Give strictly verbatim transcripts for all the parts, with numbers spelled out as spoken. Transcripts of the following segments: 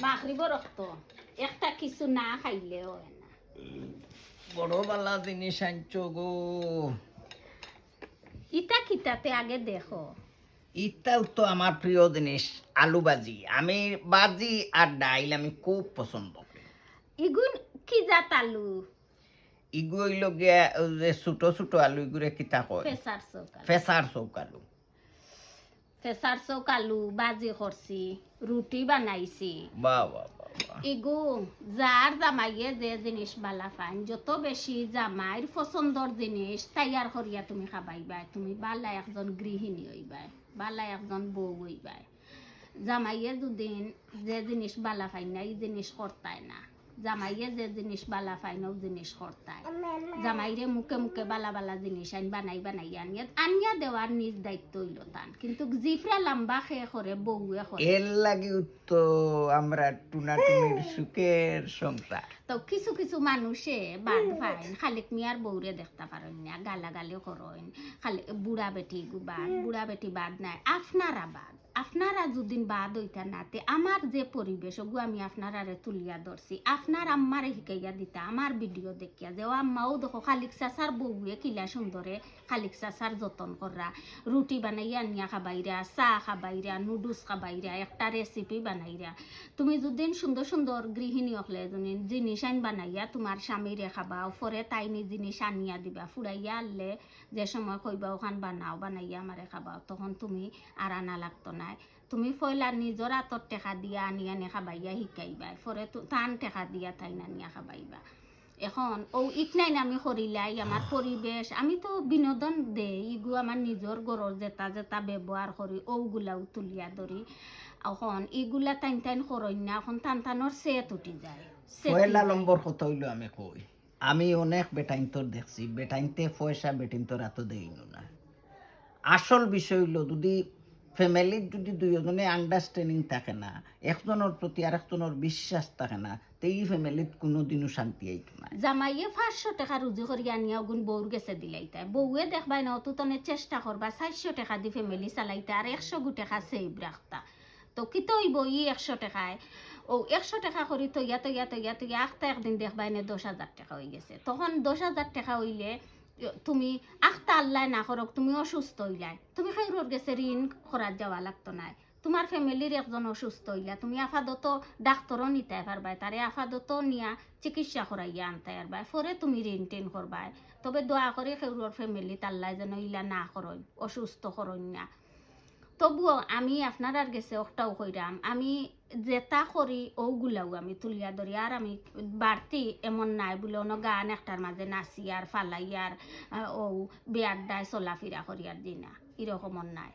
মাগরিবর অক্ত একটা কিছু না খাইলে অয় না। বড় বালা জিনিস আনছো গো। ইতা কিতা তে আগে দেখো। ইতাও তো আমার প্রিয় জিনিস, আলু ভাজি। আমি ভাজি আর ডাইল আমি খুব পছন্দ করি। ইগুন কি জাত আলু? ইগু অইল গিয়া ওই যে ছোট ছোট আলু, ইগুরে কিতা কয়? ফেসার চৌক আলু। ফেসার চৌক আলু। ফেসার চৌক আলু ভাজি করছি, রুটি বানাইছি। বাহ, বাহ, বাহ, বাহ। ইগু যার জামাইয়ে যে জিনিস বালা পাইন, যত বেশি জামাইর পছন্দর জিনিস তৈয়ার করিয়া তুমি খাবাইবায়, তুমি বালা একজন গৃহিণী অইবায়, বালা একজন বউ অইবায়। জামাইয়ে যুদিন যে জিনিস বালা পাইন না, ই জিনিস করতায় না। জামাইয়ে যে জিনিস বালা পাইন, ও জিনিস করতায়। জামাইরে মুখে মুখে বালা বালা জিনিস আইন বানাই বানাই আনিয়া, আনিয়া দেওয়ার নিজ দায়িত্ব অইল তান। কিন্তু জিফরা লম্বা খে করে, বউয়ে করে। এর লাগি তো আমরা টুনাটুনির সুখের সংসার। তো কিছু কিছু মানুষে বাদ পাইন, খালিক মিয়ার বউরে দেখতা পারইন না, গালাগালি করইন, খালি বুড়া বেটি গুবান, বুড়া বেটি বাদ নাই, আপনারা বাদ। আপনারা যুদিন বাদ অইতা না, তে আমার যে পরিবেশ, ওগু আমি আপনারারে তুলিয়া ধরছি, আপনার আম্মারে হিকাইয়া দিতা, আমার ভিডিও দেখিয়া, যে ও আম্মা, ও দেখো, খালিক চাচার বউয়ে কিলা সুন্দরে খালিক চাচার যতন কররা, রুটি বানাইয়া আনিয়া খাবাইরা, চা খাবাইরা, নুডলস খাবাইরা, একটা রেসিপি বানাইরা। তুমি যুদিন সুন্দর সুন্দর গৃহিণী অকলে যুদিন জিনিস আইন বানাইয়া তোমার স্বামীরে খাবাও, পরে তাইন ই জিনিস আনিয়া দিবা, ফুরাইয়া আনলে যে সময় কইবা, "ওখান বানাও, বানাইয়া আমারে খাবাও", তখন তুমি আর আনা লাগতো নায়। তুমি পয়লা নিজর আতর টেকা দিয়া আনি আনি খাবাইয়া হিকাইবায়, পরে তো তান টেকা দিয়া তাইন আনিয়া খাবাইবা। এখন ও ইকনাইন আমি করিলাই, আমার পরিবেশ, আমি তো বিনোদন দেই, ইগু আমার নিজর ঘরর যেটা যেটা ব্যবহার করি, ওগুলাও তুলিয়া ধরি। এখন ইগুলা তাইন তাইন করইন না, এখন তান তানর সেট উঠি যায়, সেট পয়লা উঠি যায়। নম্বর কথা অইল আমি কই, আমি অনেক বেটাইন্তর দেখছি, বেটাইন্তে পয়সা বেটিন্তর আতো দেইন না। আসল বিষয় অইল, যদি ফ্যামিলিত যদি দুইজনে আন্ডারস্ট্যান্ডিং থাকে না, একজনর প্রতি আরেকজনর বিশ্বাস থাকে না, তে ই ফ্যামিলিত কোনোদিনও শান্তি আইতো না। জামাইয়ে পাঁচশো টেকা রুজি করি আনিয়া ওগুন বউর গেছে দিলাইতায়, বউয়ে দেখবায় না, অত তনে চেষ্টা করবা চারশো টেকা দি ফ্যামিলি চালাইতা আর একশো গু টেকা সেভ রাখতা। তো কিতা অইব ই একশো টেকায়? ও একশো টেকা করি তইয়া তইয়া তইয়া তইয়া আখতা একদিন দেখবায় না দশ হাজার টেকা অই গেছে। তখন দশ হাজার টেকা অইলে তুমি আখতা আল্লায় না করক, তুমি অসুস্থ অইলায়, তুমি কেউরর গেছে ঋণ করাত যাওয়া লাগতো নায়। তোমার ফ্যামিলির একজন অসুস্থ অইলা, তুমি আপাতত ডাক্তরও নিতায় পারবায়, তারে আপাতত নিয়া চিকিৎসা করাইয়া আনতায় পারবায়, পরে তুমি ঋণ টিন করবায়। তবে দোয়া করি কেউরর ফ্যামিলিত আল্লায় যেন ইলা না করইন, অসুস্থ করইন না। তবুও আমি আপনারার গেছে অকটাও কইরাম, আমি যেটা করি ওগুলাও আমি তুলিয়া ধরি। আর আমি বাড়তি এমন নাই বুলে অনো গান একটার মাঝে নাচি আর ফালাই আর, আহ, ও বেয়াড্ডায় চলাফিরা করি আর দি না, এরকমও নাই।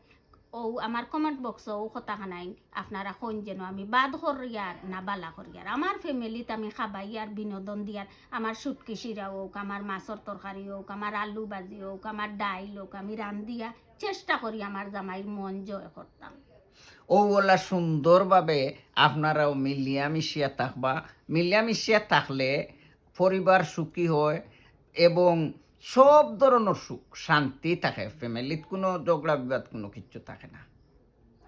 ও আমার কমেন্ট বক্সও কথা খানাইন, আপনারা কইন যেন আমি বাদ করিয়ার না বালা করিয়ার। আমার ফ্যামিলিত আমি খাবাইয়ার, বিনোদন দিয়ার, আমার শুটকি শিরা হোক, আমার মাছর তরকারি হোক, আমার আলু ভাজি হোক, আমার ডাইল হোক, আমি রান্ধিয়া চেষ্টা করি আমার জামাইর মন জয় করতাম। ও ওলা সুন্দরভাবে আপনারাও মিলিয়া মিশিয়া থাকবা। মিলিয়া মিশিয়া থাকলে পরিবার সুখী হয় এবং সব ধরনের সুখ শান্তি থাকে, ফ্যামিলিত কোনো ঝগড়া বিবাদ কোনো কিচ্ছু থাকে না।